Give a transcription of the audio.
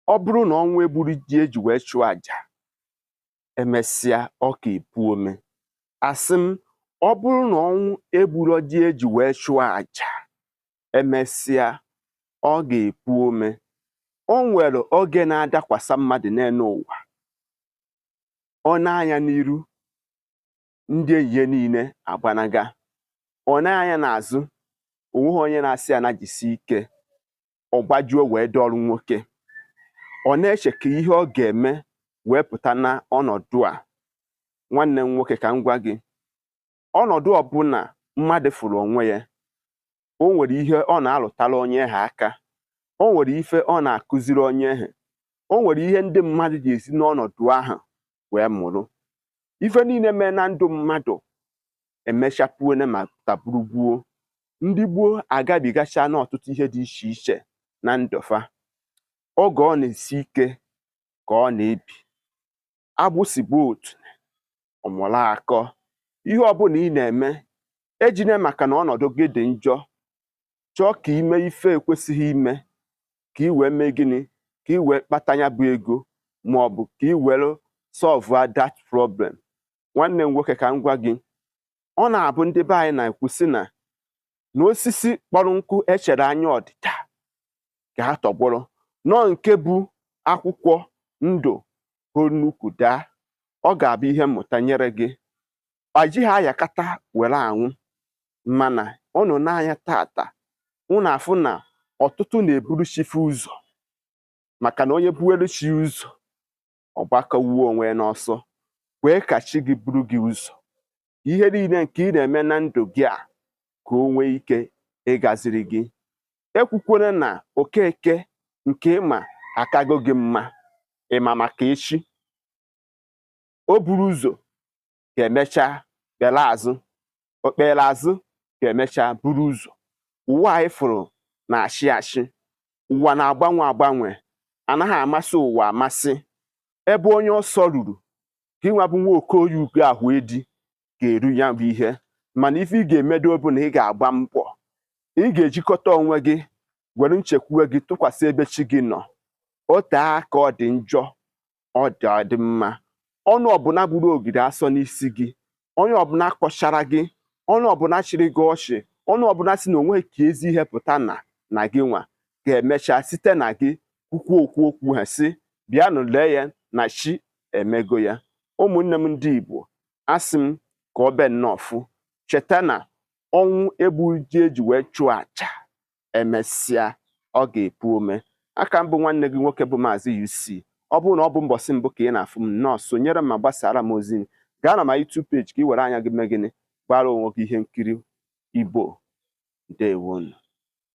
Ọ bụrụ na ọnwụ egburu ji eji wee chụọ àjà, emesịa ọ ka epu ome. Asị m, ọ bụrụ na ọnwụ egburo ji eji wee chụọ àjà, emesịa ọ ga-epu ome. O nwere oge na-adakwasa mmadụ n'elu ụwa, ọ na-anya n'iru, ndị enyi ya niile agbanaga. Ọ na-anya n'azụ, onweghị onye na-asị ya na jisie ike. Ọ gbajuo wee dọrụ nwoke, ọ na-eche ka ihe ọ ga-eme wee pụta na ọnọdụ a. Nwanne m nwoke, ka m gwa gị, ọnọdụ ọbụla mmadụ fụrụ onwe ya, o nwere ihe ọ na-alụtara onye ha aka, o nwere ife ọ na-akụziri onye ahụ, o nwere ihe ndị mmadụ ji esi n'ọnọdụ ahụ wee mụrụ. Ife niile mee na ndụ mmadụ emechapuone ma taburugbuo. Ndị gboo agabigacha n'ọtụtụ ihe dị iche iche na ndụfa. Oge ọ na-esi ike ka ọ na-ebi agbụsị bụ otu ọmụrụ akọ. Ihe ọbụla ị na-eme, ejine maka na ọnọdụ gị dị njọ chọọ ka ime ife ekwesịghị ime ka ị wee mee gịnị, ka ị wee kpata ya bụ ego, ma ọ bụ ka ị were solve that problem. Nwanne m nwoke, ka m gwa gị, ọ na-abụ ndị be anyị na-ekwu sị na na osisi kpọrọ nkụ echere anya ọdịda ka ha tọgbọrọ nọọ nke bụ akwụkwọ ndụ ho nnukwu daa. Ọ ga-abụ ihe mmụta nyere gị. Ajighị ayakata were anwụ, mana unu n'anya tata, unu afụ na ọtụtụ na-eburu chife ụzọ, maka na onye buwere chi ụzọ, ọ gbakọwuo onwe ya n'ọsọ. Kwee ka chi gị buru gị ụzọ, ihe niile nke ị na-eme na ndụ gị a, ka o nwee ike ịgaziri gị. Ekwukwere na Okeke nke ịma akago gị mma ịma maka echi. O buru ụzọ ga-emecha kpere azụ, o kpere azụ ga-emecha buru ụzọ. Ụwa anyị fụrụ na-achị achị, ụwa na-agbanwe agbanwe, anaghị amasị ụwa amasị. Ebe onye ọsọ ruru ka ịnwa bụ nwa okoye ugo ahụ edi ga-eru ya bụ ihe. Mana ife ị ga-emedo bụ na ị ga-agba mbọ, ị ga-ejikọta onwe gị, were nchekwuwe gị tụkwasị ebe chi gị nọ. O tee aka ọ dị njọ, ọ dị adị mma. Ọnụ ọbụla gburu ogiri asọ n'isi gị, onye ọbụla kọchara gị, onye ọbụla chịrị gị ọchị, onye ọbụla si na onweghị ka ezi ihe pụta na gị nwa ga-emecha site na gị kwukwu okwu okwu ha sị bịanụ lee ya na chi emego ya. Ụmụnne m ndị Igbo, asị m ka ọ bee nnọọ fụ. Cheta na ọnwụ egbughị ji eji wee chụọ àjà, emesịa ọ ga-epu ome. Aka mbụ, nwanne gị nwoke bụ Maazị UC. Ọ bụrụ na ọ bụ mbọsị mbụ ka ị na-afụ m, nnọọ, sonyere m ma gbasara m ozi. Gaa na ma YouTube page ka ị were anya gị mee gịnị, gbara onwe gị ihe nkiri Igbo. Ndewonu.